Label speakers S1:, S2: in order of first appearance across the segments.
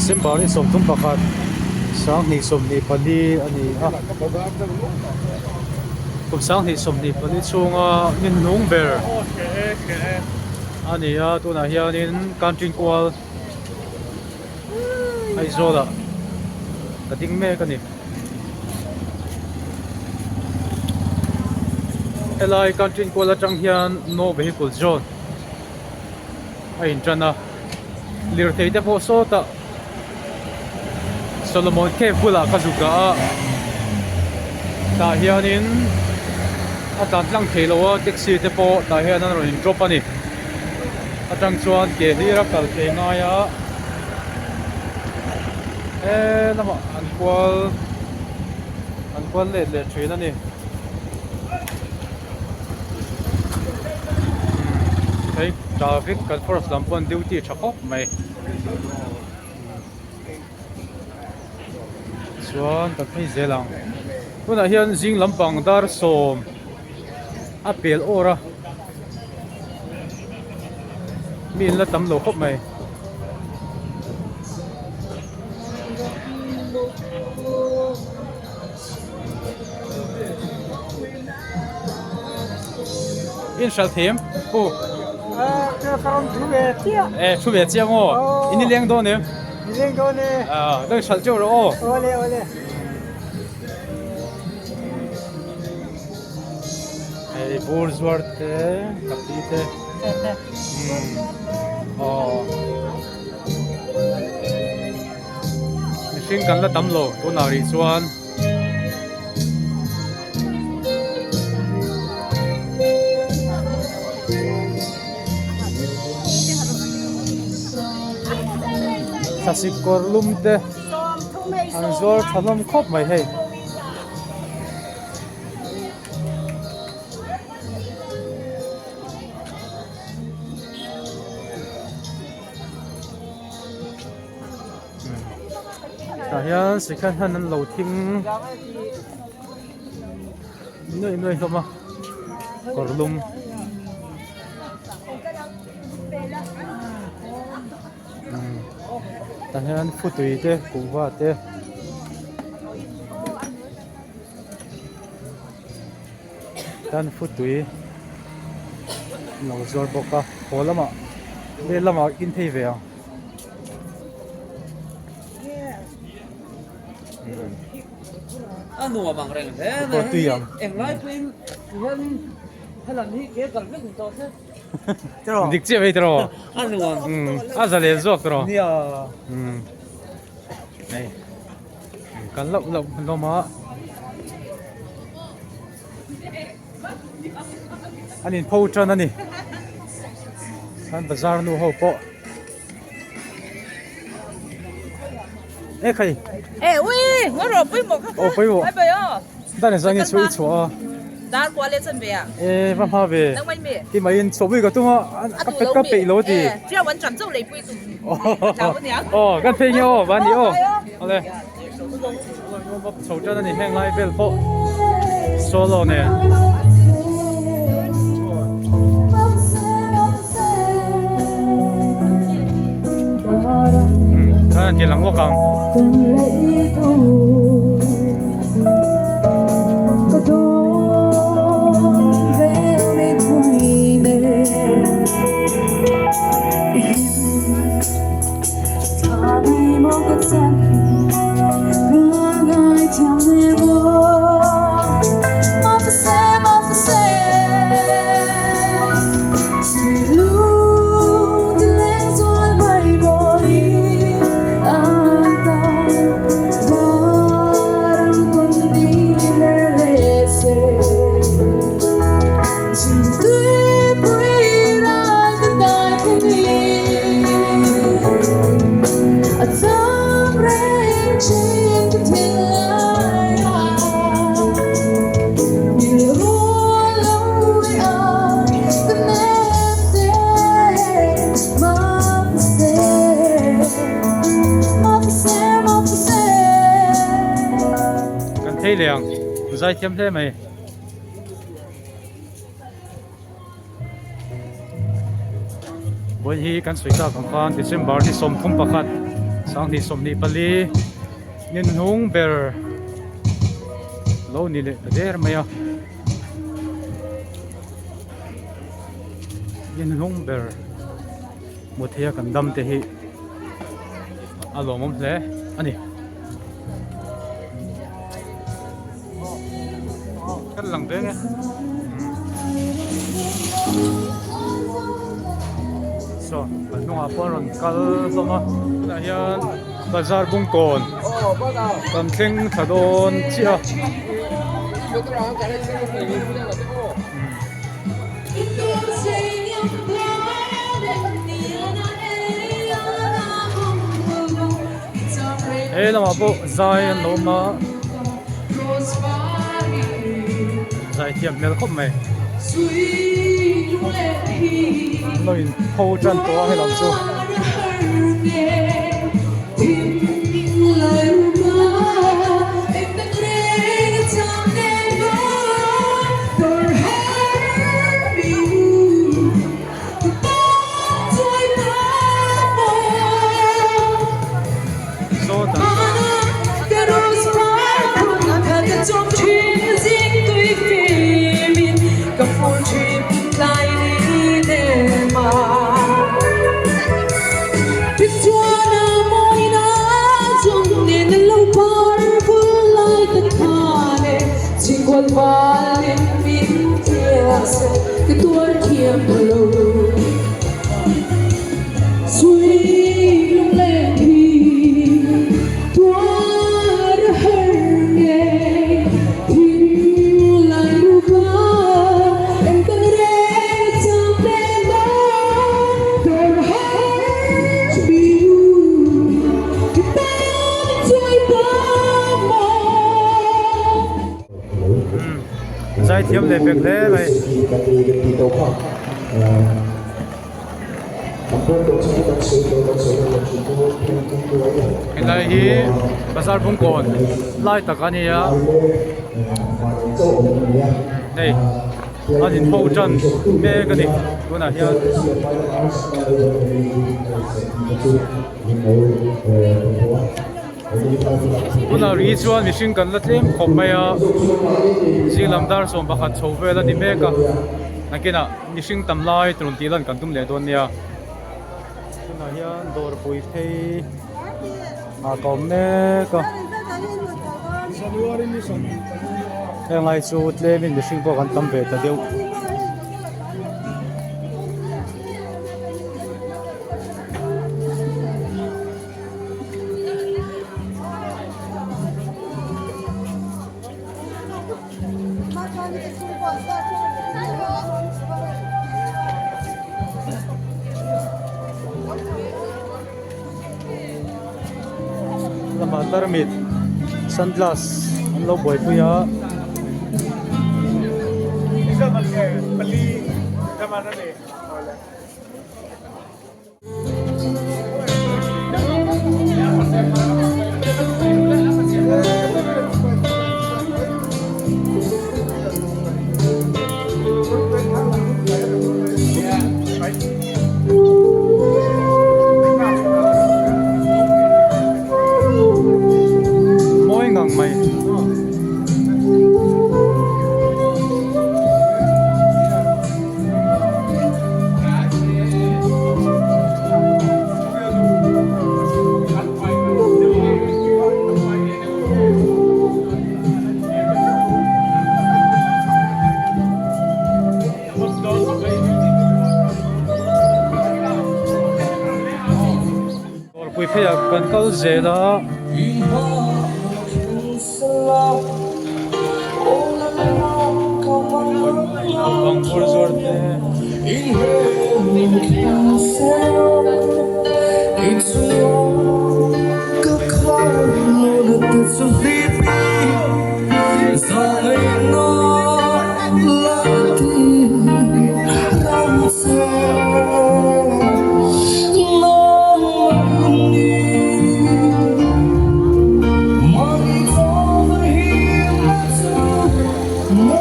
S1: December ni 31 2024 a ni a kum 2024 chhunga ni hnung ber a ni a tunah hianin country kual Aizawl ah ka ding mek a ni. Helai country kual atang hian no vehicle zone a in tan a lirthei te pawh sawtah Solomon cave bulah ka zuk dah a tah hianin a tlan tlang thei lo a taxi te pawh tah hian an rawn in drop a ni atang chuan ke hlir a kal thei ngai a he lamah an kual an kual let leh thin a ni. Hei traffic kan force lam pawh an duty tha khawp mai chuan kan phei zel ang tunah hian zing lampang dar sawm a pel awr a mi in la tam lo khawp mai. In hral them pu e thu ve chiang aw in ni leng dawn em
S2: ni leng dawn e
S1: a dang hral teuh rawh aw
S2: awle awle
S1: hei bur zuar te kapi te aw mihring kan la tam lo tunah rih chuan Thlasik kawr lum te an zuar tha hlawm khawp mai hei. Tah hian second hand an lo thing nuaih nuaih hlawm a kawr lum tah hian futui te kuhva te tan futui an lo zuar bawk a haw lamah lehlamah in thei ve ang.
S3: A nuam ang reng hle mai hei englai pawhin hianin helam hi ke kal vek ni tawh se
S1: tiraw dik chiah mai tiraw
S3: a nuam
S1: a zalen zawk tiraw
S3: nia
S1: hei kan loh loh hlawm a an inpho tan a ni an bazar nu ho pawh e khai
S4: e ui ngo ro pui mo kha
S1: o pui mo
S4: bai bai o
S1: dan ni zangin chu i chhuah a
S4: dar kwa le chan ve a
S1: e va hma ve
S4: nang mai me
S1: ti mai in chawpui ka tum a ka pe ka peih lo ti
S4: chia wan cham chau lei pui tum
S1: o kan phei nge o va ni o ale chho tan ani heng lai vel pawh solo nen khan an ti lang lawk ang. Kan thei leh ang zaithiam hle mai. Vawiin hi kan sawi tak ang khan December ni 31. 2024 ni hnung ber lo ni leh ta der mai a ni hnung ber hmu thei a kan dam te hi a lawmawm hle a ni. Kan lang veng e. So, kan hnungah pawh an rawn kal hlawm a. Tunah hian bazar bungkawn kan thleng thla dawn chiah a. He lamah pawh zai an lo awm a zai thiam hmel khawp mai an lo in pho tan tawh a helam chu. Zaithiam leh pek hle mai. Helai hi bazar bungkawn lai tak a nia hei an inho tan mek a ni tunah hian. Tunah ri chuan mihring kan la tlem khawp mai a zing lam dar 11 chho vel a ni mek a nakinah mihring tam lai tur tih lan kan tum leh dawn nia tunah hian dawrpui phei ah ka awm mek a heng lai chu tlemin mihring pawh kan tam ve ta deuh. Lamah tarmit sunglass an lo buaipui a. Mawi ngang mai. Dawrpui pheiah kan kal zel a. Naupang phur zuar te.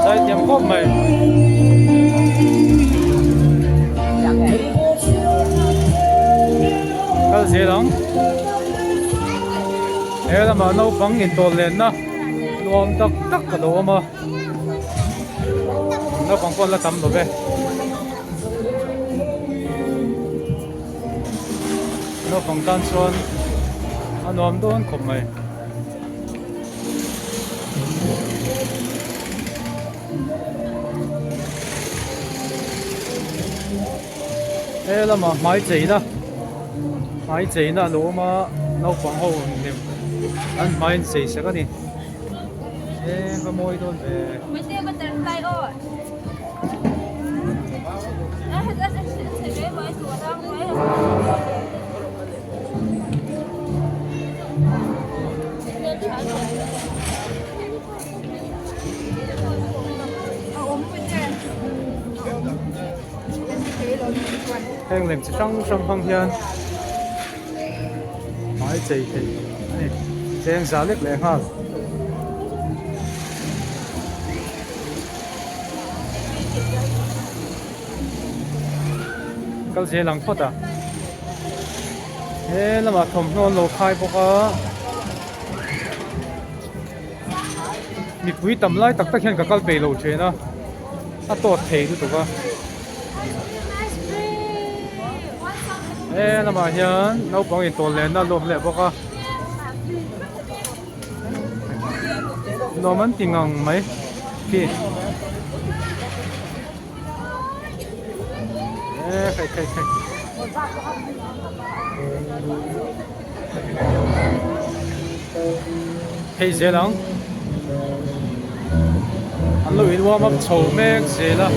S1: Zaithiam khawp mai. Kal zel ang. He lamah naupang intawlh lenna nuam tak tak a lo awm a naupang pawh an la tam lo ve. Naupang tan chuan a nuam dawn khawp mai. He lamah hmai cheina hmai cheina a lo awm a naupang ho lem an hmai an chei sak a ni he va mawi dawn ve. Heng lem chi hrang hrang hmang hian hmai chei theih a ni cheng za lek leh nghal. Kal zel ang phawt a he lamah thawmhnaw an lo khai bawk a. Mipui tam lai tak tak hian ka kal peih lo thin a, a tawt thei lutuk a. He lamah hian naupang intawl lenna a lawm leh bawk a. Nuam an ti ngang mai khi. E khai khai khai. Hei zel ang an lo in warm up chho mek zel a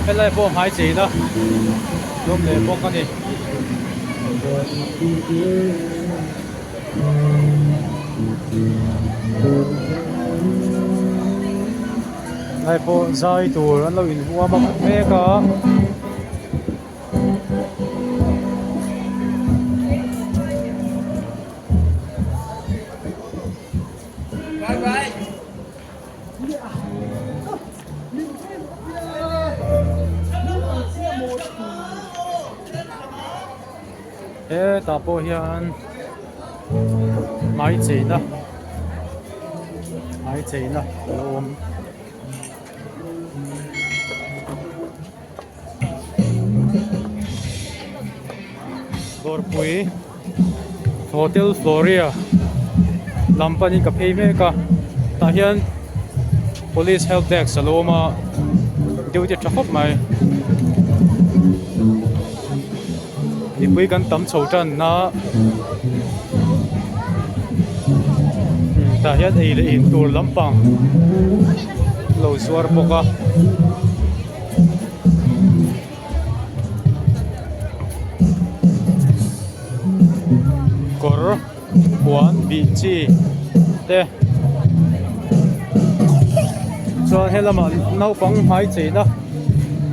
S1: helai pawh hmai cheina lawm leh bawk a ni. Helai pawh zai tur an lo in warm up mek a. Hetah pawh hian hmai cheina hmai cheina a lo awm. Dawrpui Hotel Floria lam panin ka phei mek a tah hian police help desk a lo awm a duty tha khawp mai mipui kan tam chho tan a tah hian ei leh in tur lampang lo zuar bawk a. Kawr puan bih chi te chuan helamah naupang hmai cheina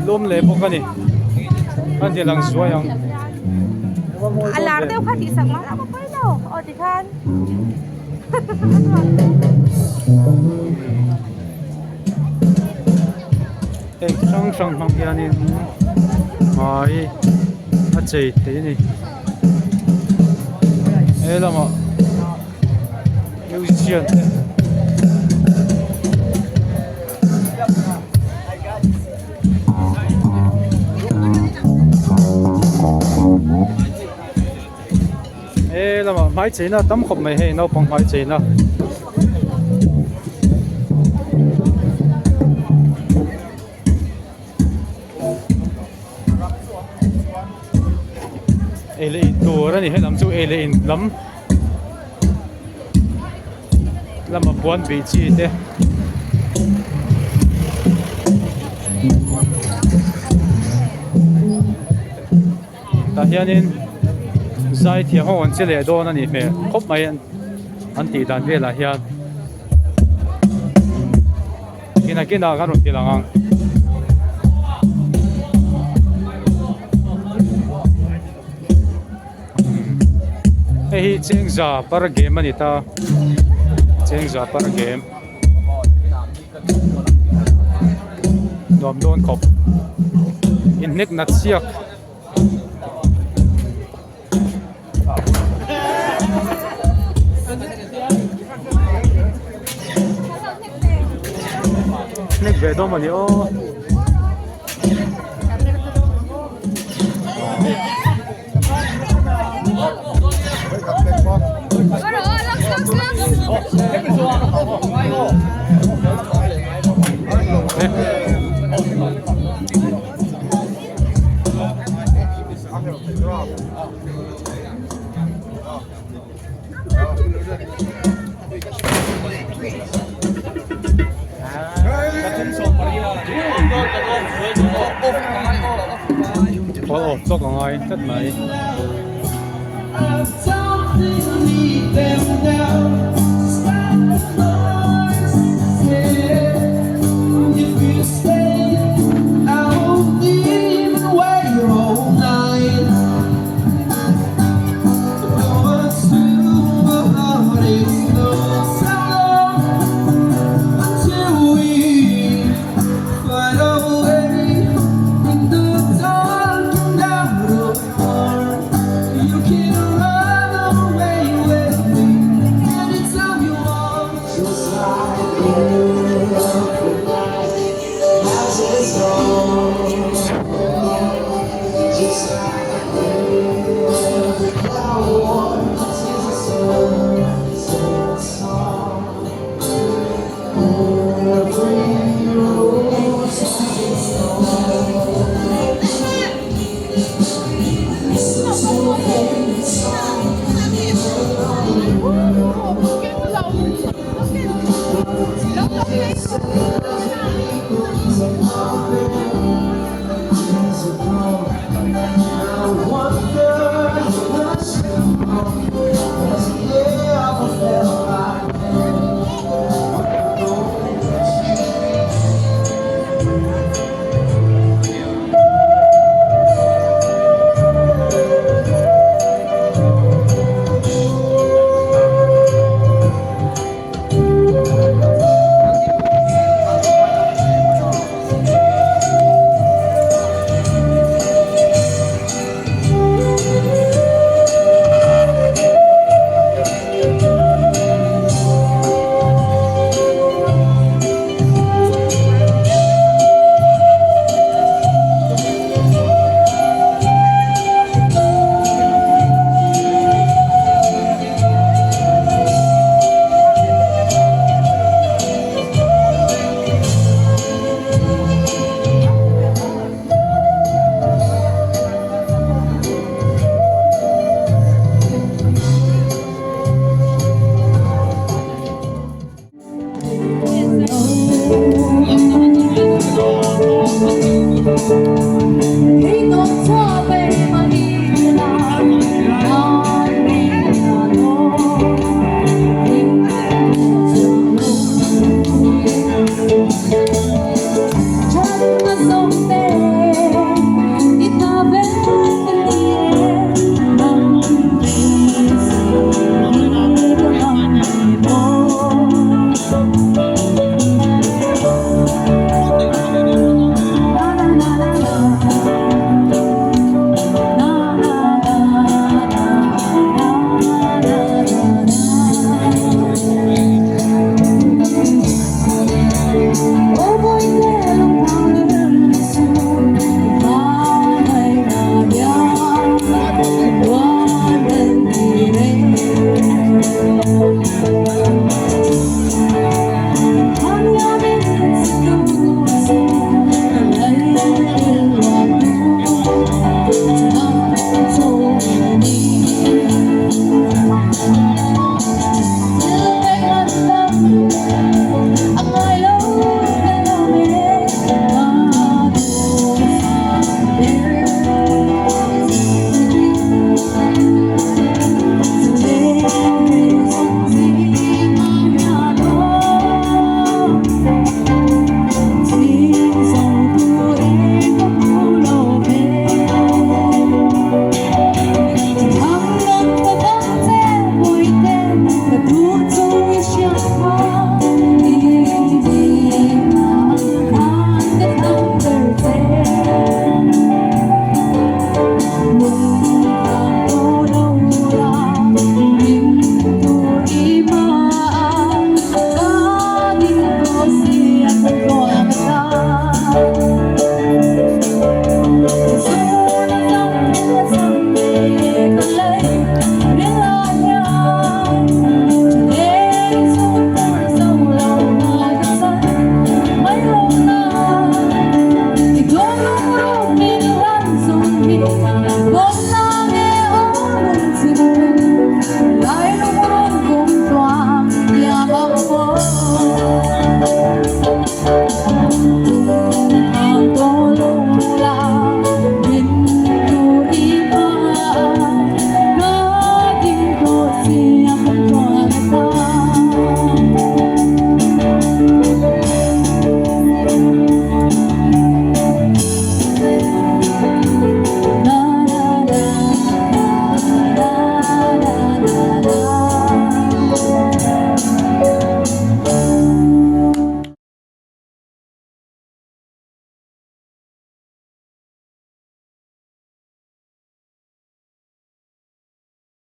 S1: lum leh bawk a ni a ti lang zuai ang.
S4: A lar deuh kha tih sak mah a pawi lo aw tikhan.
S1: Heng chi hrang hrang hmang hianin hmai a chei thei a ni he lamah musician te he lamah hmai cheina tam khawp mai hei naupang hmai cheina. Ei leh in tur a ni helam chu ei leh in lam lama puan bih chi te. Tah hianin zai thiam ho an che leh dawn a nih hmel khawp mai an tih dan velah hian kinah kinah kan rawn ti lang ang. Hei hi chengza par game a ni ta chengza par game. Nuam dawn khawp inhnek nat siak. nek ve dawn mawni aw. Aw aw chawk a ngai tlat mai.